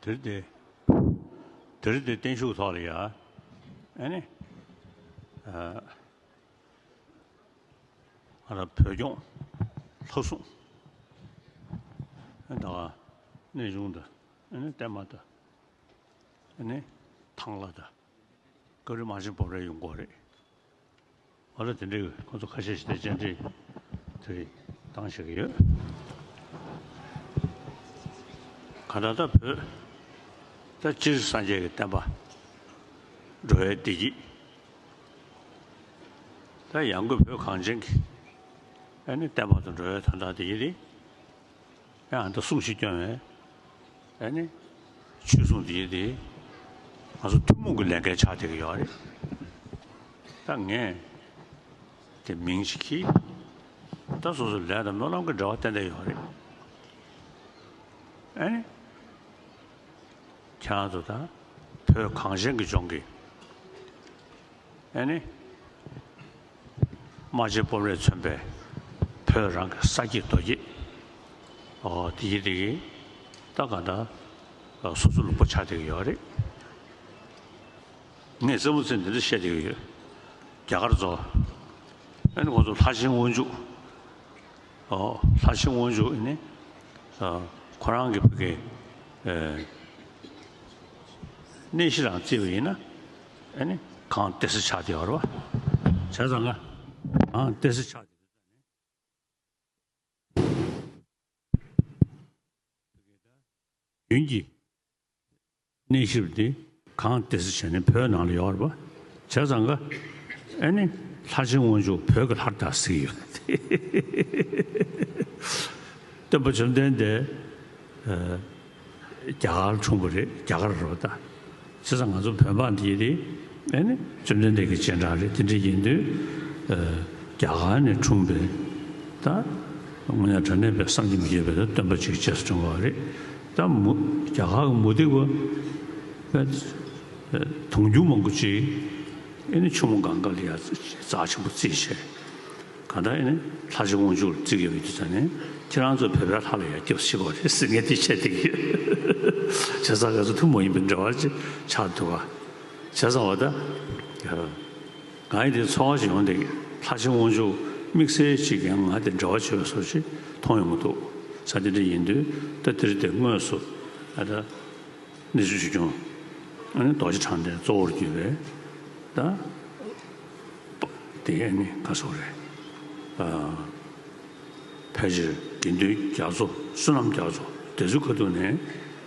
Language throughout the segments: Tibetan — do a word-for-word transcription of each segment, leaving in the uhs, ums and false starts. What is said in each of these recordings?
དེ་རེད་དེ། དེ་རེད་དེ་བརྟན་བཞུགས་ཐོག་ལ་ཡ། ཨ་ནི། ཨ་ང་རང་བོད་སྐྱོང་ལྷ་སྲུང་། ཨ་ད་ག་གནས་ཆུང་དང་། ཨ་ནི་བརྟན་མ་དང་། ཨ་ནི་ཐང་ལྷ་དང་། སྐབས་རེ་རྨ་ཆེན་སྤོམ་རའི་ཡོང་གི་རེད། ཨ་ལ་དེ་འདྲའི་ཁོང་ཚོ་ཁ་ཤས་ཤིག་དེ་བཅར་འདྲི་དེ་རིགས་བཏང་བཞག་གི་ཡོད། ག་ད་ལྟ་བོད་ད་སྤྱིར་སངས་རྒྱས་ཀྱི་བསྟན་པ་འགྲོ་བའི་བདེ་སྐྱིད། ད་ཡང་སྒོས་བོད་གངས་ཅན་གྱི་ཨ་ནི་བསྟན་པ་དང་འགྲོ་བའི་དོན་དག་དེ་ཡིན་ཏེ། ཡང་ད་གསུང་བཞིན་སྐྱོན་བས། ཨ་ནི། ཆོས་སྲུང་དེ་ཡིན་ཏེ། ང་ཚོ་ཐུན་མོང་གི་ལས་འགན་ཆགས་བསྡད་ཀྱི་ཡོད་རེད། ད་ངས། དེ་མིང་ཞིག་གིས། ད་སོ་སོ་ལས་དང་སྨོན་ལམ་གྱི་འབྲེལ་བ་ཏན་ཏན་ཡོད་རེད། ཨ་ནི། ཁྱེད་རང་ཚོ་ད། བོད་གངས་ཅན་གྱི་ལྗོངས་ཀྱི། ཨ་ནི། རྨ་ཆེན་སྤོམ་རས་མཚོན་པའི་བོད་རང་གི་ས་སྐྱེས་རྡོ་སྐྱེས། ཨོ་དེ་གི་དེ་གི་ད་ག་ད་སོ་སོ་ལུང་པ་ཆགས་བསྡད་ཀྱི་ཡོད་རེད། ངས་རྩེད་མོ་རྩེ་འདི་འདྲ་བཤད་བསྡད་ཀྱི་ཡོད། རྒྱ་གར་ཚོ། ཨ་ནི་ཁོང་ཚོ་ལྷ་ཆེན་དབང་ཕྱུག་ཨོ་ལྷ་ཆེན་དབང་ཕྱུག་ཨ་ནི། ཨ་ཁོ་རང་གི་བུ་གའི་ཨ་གནས་གཞི་རང་བརྩིས་པ་ཡིན་ན། ཨ་ནི་གངས་ཏི་སེ་ཆགས་བསྡད་ཡོད་རེད་པ། བྱས་ཙང་ང་གངས་ཏི་སེ་ཆགས་བསྡད་ཡུན་གྱི་གནས་གཞི་དེ་གངས་ཏི་སེ་བྱས་ནས་བོད་ནང་ལ་ཡོད་རེད་པ། བྱས་ཙང་ཀ་ཨ་ནི་ལྷ་ཆེན་དབང་ཕྱུག་བོད་ཀྱི་ལྷ་རེད་ཟེར་གྱི་ཡོད། སྟོན་པ་བཅོམ་ལྡན་འདས། ཨ། རྒྱ་གར་འཁྲུངས་པ་རེད། རྒྱ་གར་རེད་པ་ད། བྱས་ཙང་ང་ཚོ་བོད་འབངས་འདི་རེད། ཨ་ནི་བཅོམ་ལྡན་འདས་ཀྱི་རྗེས་འབྲང་རེད། དེ་འདྲ་ཡིན་དུས། ཨ། རྒྱ་གར་ནས་འཁྲུངས་པའི་ད་དངོས་གནས་དྲང་གནས་པའི་བསམ་གྱིས་མི་ཁྱབ་པའི་སྟོན་པ་ཅིག་རྗེས་སུ་འབྲང་བ་རེད། ད་མུ་རྒྱ་གར་གྱི་མུ་སྟེགས་པ་དཔེ་དུང་ཕྱུར་མང་པོ་ཅིག་ཨ་ནི་ཆུ་མོ་གངྒཱ་ལ་ཡ་རྩ་ཆེན་པོ་བརྩིས་བྱས། གང་ལྟར་ཨ་ནི་ལྷ་ཆེན་དབང་ཕྱུག་ལ་བརྩི་གི་ཡོད་དུས་ཙང་ནས་ཁྱེད་རང་ཚོ་བོད་པའི་ལྷ་ལ་ཡང་སྐྱབས་སུ་མཆི་དགོས་རེད་ཟེར་ངས་འདི་བཤད་བསྡད་ཀྱི་ཡོད། བྱས་ཙང་ང་ཚོ་ཐུན་མོང་ཡིན་པའི་འབྲེལ་བ་ཅིག་ཆགས་འདུག་ག་བྱས་ཙང་བ་ད། ང་ཡི་དེ་ཚོར་བ་ཞིག་ཡོང་བསྡད་ཀྱི། ལྷ་ཆེན་དབང་ཕྱུག་དམིགས་བསལ་ཅིག་ཡང་ང་དེ་འབྲེལ་བ་བྱོས་པའི་བཟོ་ཅིག་མཐོང་ཡོང་གི་འདུག་ས། དེ་འདྲ་ཡིན་དུས་ད་དེ་རིང་དེ་དངོས་སུ་ཨ་ད། གནས་ཆུང་ཆོས་སྐྱོང་། ཨ་ནི་རྡོ་རྗེ་དྲང་ལྡན་གཙོ་བོར་གྱུར་པའི་ད་དེ་ཨ་ནི་ག་སོགས་རེད། ཨ་ཕལ་ཆེར་དགེ་འདུན་རྒྱ་མཚོ་བསོད་ནམས་རྒྱ་མཚོ་དེ་ཚོའི་ཁ་ཐུག་ནས་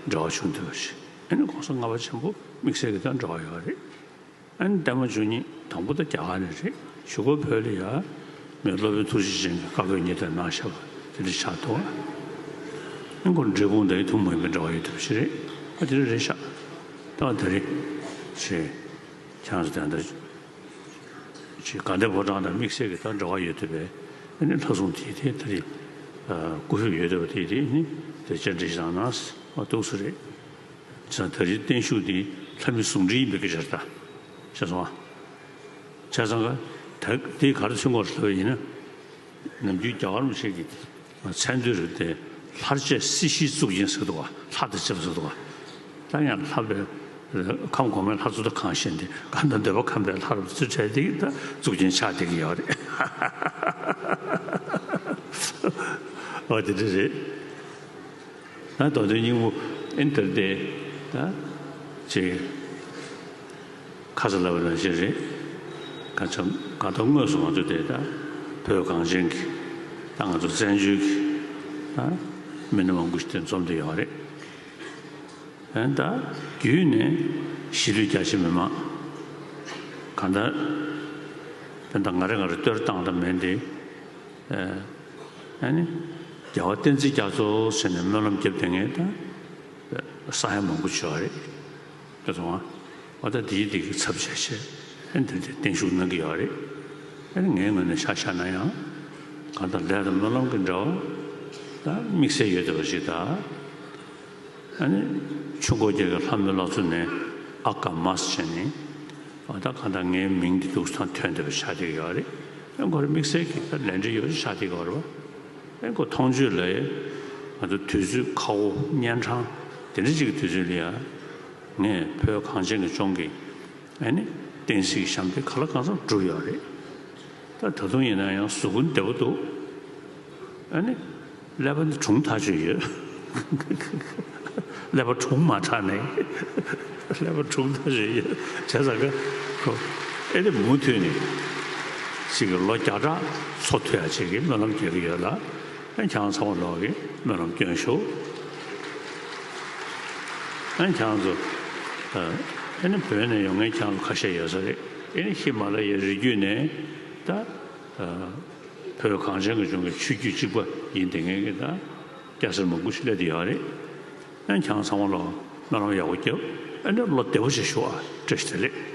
འབྲེལ་བ་བྱུང་བསྡད་པ་ཞིག་ཨ་ནི་གོང་ས་ལྔ་པ་ཆེན་པོ་དམིགས་བསལ་གྱི་ད་འབྲེལ་བ་ཡོད་རེད། ཨ་ནི་བརྟན་མ་བཅུ་གཉིས་དང་པོ་ད་རྒྱ་གར་ནས་རེད། གཞུག་གུ་བོད་ལ་ཡ་མི་སློབ་དཔོན་ཐུགས་རྗེ་ཅན་གྱི་བཀའ་བསྒོ་གཉིས་དང་གནང་བཞག་པ་དེ་འདྲ་ཆགས་འདུག་ཨ་ནི་ཁོ་འབྲས་སྤུངས་དང་ཐུན་མོང་མའི་འབྲེལ་བ་ཡོད་ཐུབ་ཞིག་རེད། ཨ་དེ་འདྲ་རེད་ཤག་ད་དེ་རེད། ཞེས་ཁྱེད་རང་ཚོ་དེ་འདྲ་ཞེས་དགའ་ལྡན་ཕོ་བྲང་དང་དམིགས་བསལ་གྱི་ད་འབྲེལ་བ་ཡོད་ཐུབ་པའི་ཨ་ནི་ལྷ་སྲུང་དེ་དེ་ད་རེད། སྐུ་ཕེབས་ཡོད་ཐུབ་པ་དེ་དེ་ནི་དེ་བཅར་འདྲི་ཞིག་གནང་ན་ཨ་འདུག་སེ་རེད། བྱས་ཙང་ད་རེས་བརྟན་བཞུགས་འདི་ལྷ་མི་ཟུང་འབྲེལ་ཡིན་པའི་སྐད་ཆ་རེད་ད། ཤེས་སོང་ཨ། བྱས་ཙང་ད་འདི་ག་རེ་མཚོན་གྱི་ཡོད་རེད་ལབ་པ་ཡིན་ན། ནམ་རྒྱུན་རྒྱ་གར་མི་ཞིག་གིས་མཚན་དུས་རེད་དེ་ལྷར་བཅས་སྲིད་ཞིའི་གཙུག་རྒྱན་ཟེར་འདུག་ག་ལྷ་དང་བཅས་པ་ཟེར་འདུག་ག་ད་ཡང་ལྷ་པའི་ཁམས་གོང་མའི་ལྷ་གཙུག་ཏོར་གང་བཞེངས་ཏེ་གང་དང་འདོད་པ་ཁམས་པའི་ལྷ་རབ་ཚུལ་ཁྲིམས་དེ་ད་གཙུག་རྒྱན་ཆགས་བསྡད་ཀྱི་ཡོད་རེད། འོ་དེ་འདྲ་རེད། ད་མདོ་དོན་སྙིང་པོ་ཨེ་འདིར་བལྟས་ད་ཅེས་ཁ་ས་ལབ་པ་ནང་བཞིན་རེད། ག་ཚོད་ག་ད་དངོས་སུ་ང་ཚོ་དེ་ད་བོད་གངས་ཅན་གྱི་ད་ང་ཚོ་བཙན་བྱོལ་གྱི་ད་མི་སྣ་མང་པོ་ཞིག་དེ་འཛོམས་བསྡད་ཡོད་རེད། ཨེ་ད་བརྒྱུད་ནས་གཞིས་ལུས་རྒྱ་ཆེ་མི་མང་གང་ལྟར་དཔེར་ན་ང་རེ་ང་རེ་བསྟོད་བཏང་ད་མེད་འདི། ཨ་ནི་རྒྱལ་བ་བསྟན་འཛིན་རྒྱ་མཚོ་ཟེར་ནས་སྨོན་ལམ་བརྒྱབ་བསྡད་མཁན་ད་ས་ཡ་མང་པོ་ཡོད་རེད། དེ་སོང་ཨ། འོ་ད་དེའི་དེ་གི་ཚབ་བྱས་བྱས་ཨ་ནི་དེ་དེ་བརྟན་བཞུགས་གནང་གི་ཡོད་རེད། ཨ་ནི་ངའི་ངོས་ནས་ཆ་བཞག་ན་ཡང་གང་ལྟར་ལས་དང་སྨོན་ལམ་གྱི་འབྲེལ་བ་ད་དམིགས་བསལ་ཡོད་བསྡད་པ་ཞིག་ད། ཨ་ནི་ཆུ་འགོ་རྒྱལ་གྱི་ལྷ་མོའི་བླ་མཚོ་ནས་ཨ་ཀ་མ་སི་བྱས་ནས་ཨ་ད་གང་ལྟར་ངའི་མིང་འདི་འདུག་སེ་ཐོན་བསྡད་པ་ཆགས་བསྡད་ཀྱི་ཡོད་རེད། ཨ་ཁོ་རང་དམིགས་བསལ་གྱི་ད་ལས་འབྲེལ་ཡོད་ཆགས་བསྡད་ཀྱི་ཡོད་རེད་པ། ཨ་ཁོ་མཐོང་ཆོས་ལ་ང་ཚོ་དུས་ཚོད་ཁ་བོ་གཉན་འཕྲང་ དེ་འདྲ་ཅིག་གི་དུས་ཚོད་ལ་ཡང་ངས་བོད་གངས་ཅན་གྱི་ལྗོངས་ཀྱི་ཨ་ནི་བསྟན་སྲིད་ཀྱི་ཞབས་འདེགས་གང་ལ་གང་འཚམ་བསྒྲུབས་ཡོད་རེད། ད་ད་དུང་ཡིན་ན་ཡང་གཟུགས་པོ་བདེ་པོ་འདུག་ཨ་ནི་ཀླད་པ་འདི་གྲུང་ཐག་ཆོད་ཡོད། ཀླད་པ་གྲུང་མ་དྲགས་ནས་ཀླད་པ་གྲུང་ཐག་ཆོད་ཡོད་བྱས་ཙང་ཀ་ཁོ་ཨེ་ནི་མུ་མཐུད་ནས་ཅིག་གི་ལོ་བརྒྱ་ཕྲག་འཚོ་ཐུབ་ཡ་ཅིག་གི་སྨོན་ལམ་རྒྱག་གི་ཡོད་ལ། ཨ་ཁྱེད་རང་ཚང་མ་ལོག་གི་སྨོན་ལམ་སྐྱོན་ཤོག་ཨ་ཁྱེད་རང་ཚོ་ཨ་ཨེ་ནི་བོད་ནས་ཡོང་མཁན་ཁྱེད་རང་ཚོ་ཁ་ཤས་ཡོད་ས་རེད། ཨེ་ནི་ཧི་མ་ལ་ཡའི་རི་རྒྱུད་ནས་ད་ཨ་བོད་གངས་ཅན་གྱི་ལྗོངས་ཀྱི་ཆོས་བརྒྱུད་གཅིག་པ་ཡིན་བསྡད་མཁན་གྱི་ད་སྐྱ་སེར་མང་པོ་ཞིག་སླེབས་བསྡད་ཡོད་རེད། ཨ་ཁྱེད་རང་ཚང་མ་ལོག་སྨོན་ལམ་ཡག་པོ་རྒྱབ། ཨེ་ནི་ལོ་བདེ་པོ་ཞིག་བཞུགས་ཨ། བཀྲ་ཤིས་བདེ་ལེགས།